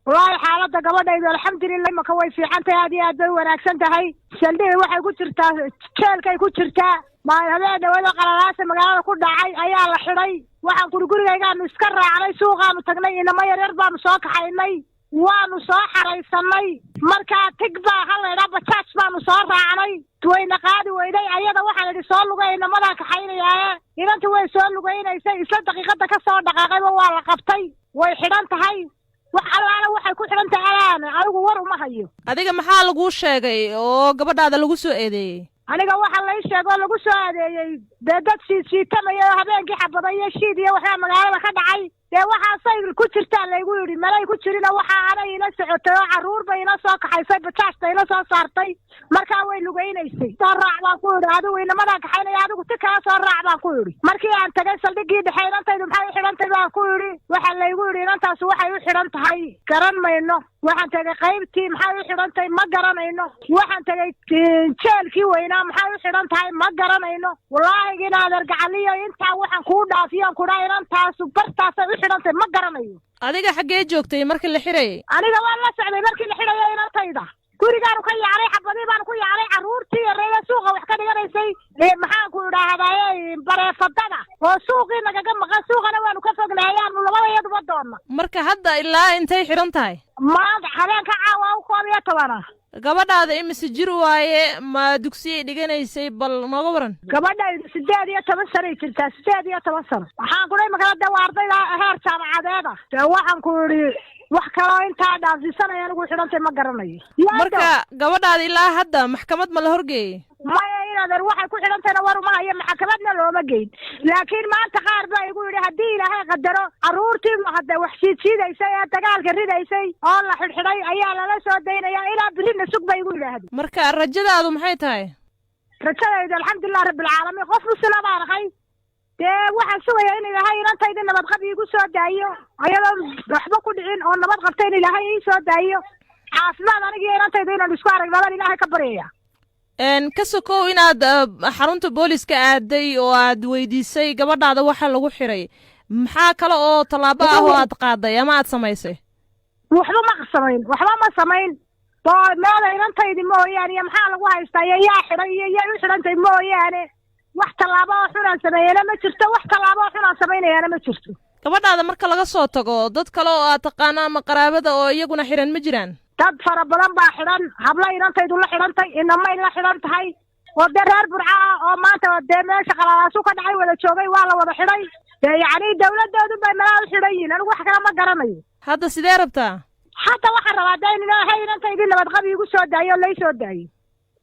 Wallaahi xaaladda gabadhaydu alxamdulilah imaka way fiican tahay, aad iyo aad bay u wanaagsan tahay. Saldhigi waxay ku jirtaa, jeelkay ku jirtaa. Habeen dhawado qalalaasa magaalada ku dhacay ayaa la xidhay. Waxaan kuri gurigaygaanu iska raacnay, suuqaanu tagnay, inamo yaryar baanu soo kaxaynay, waanu soo xaraysanay. Markaa tig baa halaydhaa, bajaaj baanu soo raacnay, wayna qaadi weyday. Ayada waxaan idhi soo lugay, inamadaa kaxaynayaaye. Inanti way soo lugaynaysay, isla daqiiqada ka soo dhaqaaqayba waa la qabtay. Way xidhan tahay. Wax allaala waxay ku xidhan tahay alaan anigu war uma hayo. Adiga maxaa laguu sheegay oo gabadhaada lagu soo eedeeyey? Aniga waxa lay sheegoo lagu soo adeeyey dee dad shiidshiitamaya oo habeenkii xabada iyo shiid iyo waxbaa magaalada ka dhacay. Dee waxaasay ku jirtaa laygu yidhi, malay ku jirina. Waxaa anay ila socotay oo carruur bay ila soo kaxaysay, bajaajta ila soo saartay. Markaa way lugaynaysay. Soo raac baan ku yidhi, adigu inamadaa kaxaynaya, adigu ti kala soo raac baan ku yidhi. Markii aan tagay saldhiggii dhexe, inantaydu maxay u xidhantay baan ku yidhi. Waxaa laygu yidhi inantaasi waxay u xidhan tahay garan mayno. Waxaan tegay qaybtii, maxay u xidhan tahay ma garanayno. Waxaan tegay jeelkii weynaa, maxay u xidhan tahay ma garanayno. Wallaahi inaadeer gacaliyo intaa waxaan kuu dhaafiyoan kudhaa, inantaasu bartaasay u xidhan tahay ma garanayo. Adiga xaggee joogtay markii la xidhayay? Aniga waan la socday markii la xidhayo inantayda. Gurigaanu ka yaacnay, xabadii baanu ku yaacnay. Carruurtii yareeda suuqa wax ka dhiganaysay, maxaan ku idhaahdaye, bareefadada oo suuqii nagaga maqan, suuqana waanu ka fognahay, aanu labadayaduba doonna. Marka hadda ilaa intay xidhan tahay? Maanta habeenka caawa u 11. Gabadhaada imise jir waaye? Ma dugsiyay dhiganaysay? Bal nooga waran. Gabadhaydu 18 sanay jirtaa, 18 sano. Waxaan kudhay makala de waa ardayda heer jaamacadeeda. Dee waxaan ku idhi wax kaloo intaa dhaafsiisanaya anigu xidhantay ma garanayo. Marka gabadhaada ilaa hadda maxkamad ma la horgeeyey? Maya inadeer, waxay ku xidhantayna war uma hayo, maxkamadna looma geyn. Laakiin maanta qaar baa igu yidhi haddii Ilaahay qadaro, carruurtii hadde wax shiidsiidaysay ee dagaalka ridaysay oo la xidhxidhay ayaa lala soo daynaya, ilaa birina sug bay igu yidhaahda. Marka rajadaadu maxay tahay? Rajadaydu alxamdulilah rabbilcaalamiin, qof muslima baan ahay. Dee waxaan sugaya in Ilaahay inantayda nabadqab iigu soo daayo, ayadoo waxba ku dhicin oo nabad qabta in Ilaahay ii soo daayo, caafimaad anigiyo inantayda inaan isku aragno baan Ilaahay ka baryaya. Ka sokow inaad xarunta booliska aaday oo aad weydiisay gabadhaada waxa lagu xiray, maxaa kale oo tallaabo ah oo aad qaaday ama aad samaysay? Waxba ma samayn, waxba ma samayn. Meeda inantaydi mooyaane iyo maxaa lagu haystaa iyo yaa xidhay iyo yaa u xidhantay mooyaane, wax tallaabo oo xunaan sameeyana ma jirto, wax tallaabo oo xunaan samaynayaana ma jirto. Gabadhaada marka laga soo tago, dad kale oo aad taqaano ama qaraabada oo iyaguna xidhan ma jiraan? Dad fara badan baa xidhan. Habla inantaydu la xidhantay, inamay la xidhan tahay oo dee reer Burca ah oo maanta dee meesha qalalaasu ka dhacay wada joogay, waa la wada xidhay. Dee yacni dawladoodu bay malaa u xidhan yihiin, anigu wax kale ma garanayo. Hadda sidee rabtaa? Hadda waxaan rabaa dee in Ilaahay inantaydii nabadqab iigu soo daayo oo lay soo daayo.